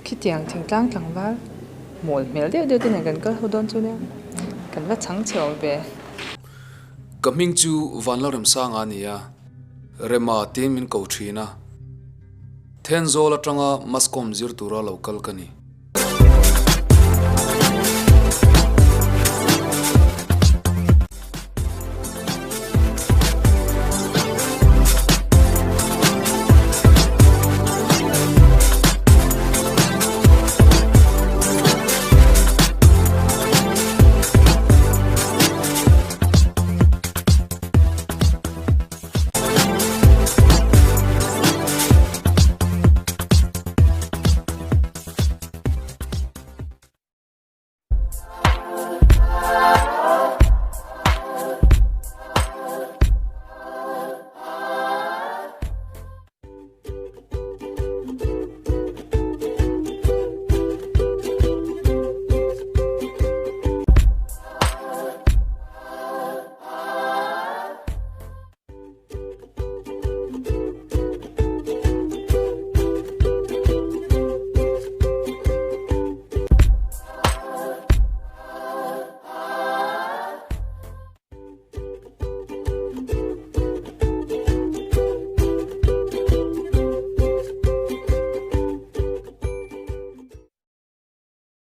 Khitiang thingtlang tlangval mawl hmel deuh deuh te nen kan kal ho dawn chu nia kan va chhang chhe awm ve. Ka hming chu Vanlalremsanga a ni a, Rema tiin min ko thin a. Thenzawl atanga Mascom zir tura lo kal ka ni.